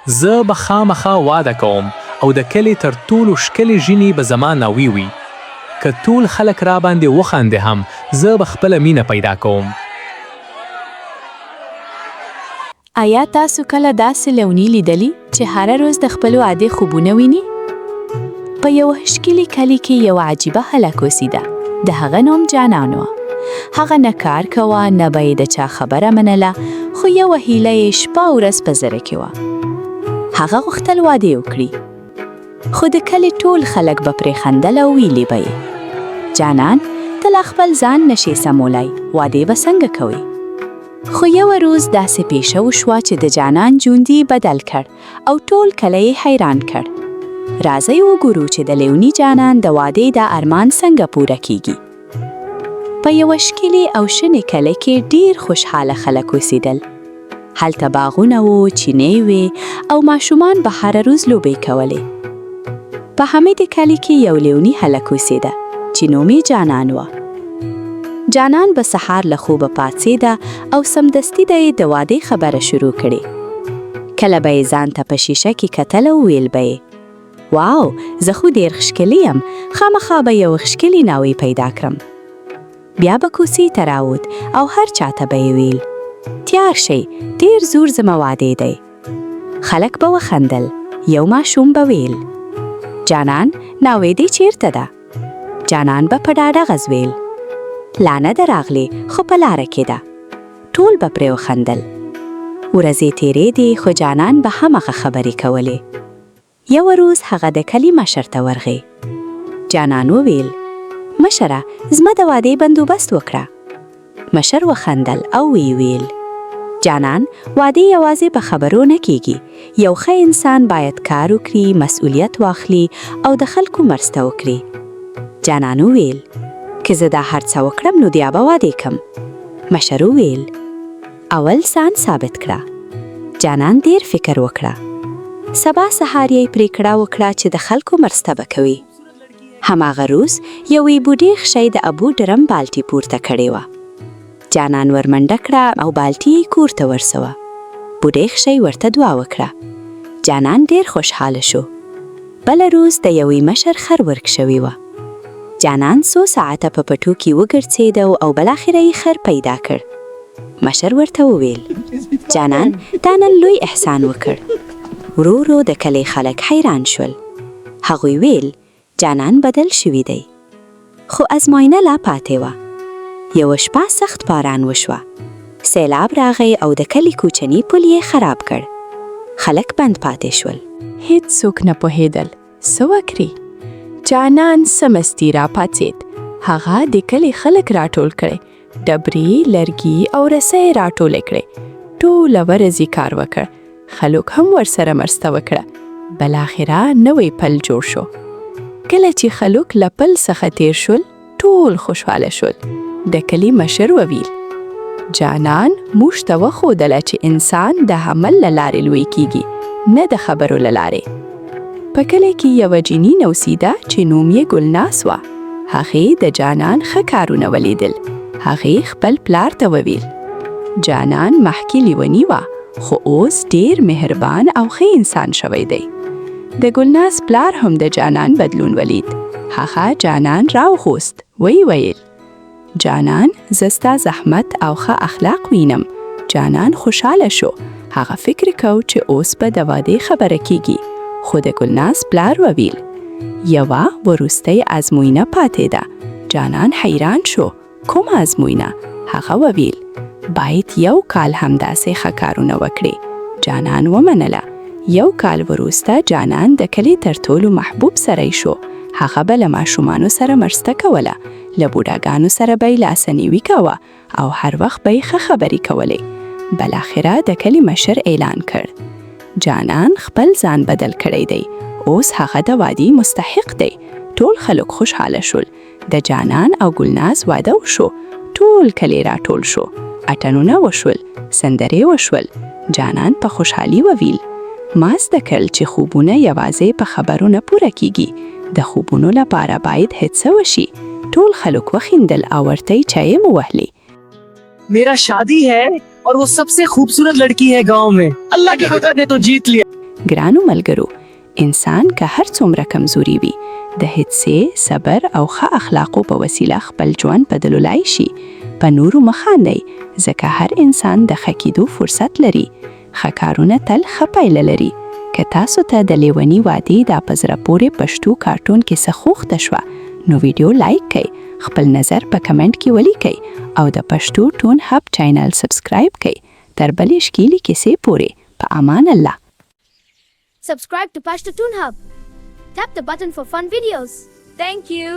زه به خامخا واده کوم او د کلې تر تولو ښکلې ژینې به زما ناوې وي. که تول خلک راباندې وخاندې هم زه به خپله مینه پیدا کوم. ایا تاسو کله داسې لیوني لیدلي چې هره روز د خپلو عادي خوبونه ویني؟ په یوه ښکلي کلي کې یو عجیبه هلک اوسیده. د هغه نوم جانان و. هغه نه کار کوه، نه به یې د چا خبره منله، خو یوه هیله یې شپه او ورځ په زړه کې وه. هغه غوښتل واده وکړي، خو د کلي ټول خلک به پرې خندل او ویلي به یې: جانان، ته لا خپل ځان نشې سمولای، واده به څنګه کوې؟ خو یوه روز داسې پیښه وشوه چې د جانان ژوند یې بدل کړ او ټول کلی یې حیران کړ. راځئ وګورو چې د لیوني جانان د وادې دا ارمان څنګه پوره کیږي. په یوه ښکلي او شنې کلي کې ډیر خوشحاله خلک اوسیدل. هلته باغونه وو، چینې وې او ماشومان به هره روز لوبې کولې. په همدې کلي کې یو لیوني هلک اوسیده چې نوم یې جانان و. جانان به سهار له خوبه پاڅیده او سمدستي به یې د وادې خبره شروع کړې. کله به یې ځان ته په شیشه کې کتل او ویل به یې: واو، زه خو ډیر ښکلي یم، خامخا به یو ښکلي ناوې پیدا کړم. بیا به کوڅې ته راوت او هر چاته به یې ویل: تیار شئ، ډیر زور زما وادې دی. خلک به وخندل، یو ماشوم به ویل: جانان، ناوې دې چیرته ده؟ جانان به په ډاډه غږ ویل: لا نه ده راغلې، خو په لاره کې ده. ټول به پرې وخندل. ورځې تیرېدې، خو جانان به همغه خبرې کولې. یوه روز هغه د کلي مشر ته ورغی. جانان وویل: مشره، زما د وادې بندوبست وکړه. مشر وخندل او ویې ویل: جانان، وادې یوازې په خبرو نه کیږي. یو ښه انسان باید کار وکړي، مسؤلیت واخلي او د خلکو مرسته وکړي. جانان وویل: که زه دا هر څه وکړم نو بیا به وادې کوم. مشر وویل: اول ځان ثابت کړه. جانان ډیر فکر وکړه. سبا سهار یې پریکړه وکړه چې د خلکو مرسته به کوي. هماغه روز یوې بوډۍ ښځې د ابو ډرم بالټي پورته کړې وه. جانان ورمنډه کړه او بالټي یې کور ته ورسوه. بوډۍ ښځې ورته دعا وکړه. جانان ډیر خوشحاله شو. بله روز د یوې مشر خر ورک شوی وه. جانان څو ساعته په پټو کې وګرځېده او بالاخره یې خر پیدا کړ. مشر ورته وویل: جانان، تا نن لوی احسان وکړ. ورو ورو د کلي خلک حیران شول. هغوی ویل: جانان بدل شوی دی. خو ازموینه لا پاتې وه. یوه شپه سخت باران وشوه. سیلاب راغی او د کلي کوچنی پل یې خراب کړ. خلک بند پاتې شول. هیڅوک نه پوهېدل څه وکړي. جانان سمدستي راپاڅېد. هغه د کلي خلک راټول کړي، ډبرې، لرګي او رسۍ راټولې کړې. ټوله ورځ یې کار وکړ. خلک هم ورسره مرسته وکړه. بالاخره نوی پل جوړ شو. کله چې خلک له پل څخه تیر شول، ټول خوشحاله شول. د کلي مشر وویل: جانان موږ ته وښودله چې انسان د عمل له لارې لوی کیږي، نه د خبرو له لارې. په کلي کې یوه جینۍ اوسیده چې نوم یې ګلناز وه. هغې د جانان ښه کارونه ولیدل. هغې خپل پلار ته وویل: جانان مخکې لیونی وه، خو اوس ډیر مهربان او ښه انسان شوی دی. د ګلناز پلار هم د جانان بدلون ولید. هغه جانان راوغوښت، ویې ویل: جانان، زه ستا زحمت او ښه اخلاق وینم. جانان خوشحاله شو. هغه فکر کو چې اوس به د وادې خبره کیږي، خو د ګلناز پلار وویل: یوه وروستۍ ازموینه پاتې ده. جانان حیران شو. کومه ازموینه؟ هغه وویل: باید یو کال همداسې ښه کارونه وکړي. جانان ومنله. یو کال وروسته جانان د کلي تر ټولو محبوب سړی شو. هغه به له ماشومانو سره مرسته کوله، له بوډاګانو سره به یې لاسنیوي کوه او هر وخت به یې ښه خبرې کولې. بالاخره د کلي مشر اعلان کړ: جانان خپل ځان بدل کړی دی، اوس هغه د وادي مستحق دی. ټول خلک خوشحاله شول. د جانان او ګلناز واده وشو. ټول کلی راټول شو، اتڼونه وشول، سندرې وشول. جانان په خوشحالي وویل: ما زده کړل چې خوبونه یوازې په خبرو نه پوره کیږي، د خوبونو لپاره باید هڅه وشي. ټول خلک وخندل او ورته یې چیغې ووهلې. मेरा शादी है और वो सबसे खूबसूरत लड़की है गांव में. अल्लाह के खुदा ने तो जीत लिया. ګرانو ملګرو، انسان که هر څومره کمزوري وي، د هڅې، صبر او ښه اخلاقو په وسیله خپل ژوند بدلولای شي. په نورو مه خاندئ، ځکه هر انسان د ښه کېدو فرصت لري. ښه کارونه تل ښه پایله لري. که تاسو ته د لیوني وعدې دا په زړه پورې پښتو کارټون کیسه خوښه شوه، نو ویډیو لایک کړئ، خپل نظر په کمنټ کې ولیکئ او د پښتو ټون هب چینل سبسکرایب کړئ. تر بلې ښکلې کیسې پورې، په امان الله. Subscribe to Pashto Toon Hub. Tap the button for fun videos. Thank you.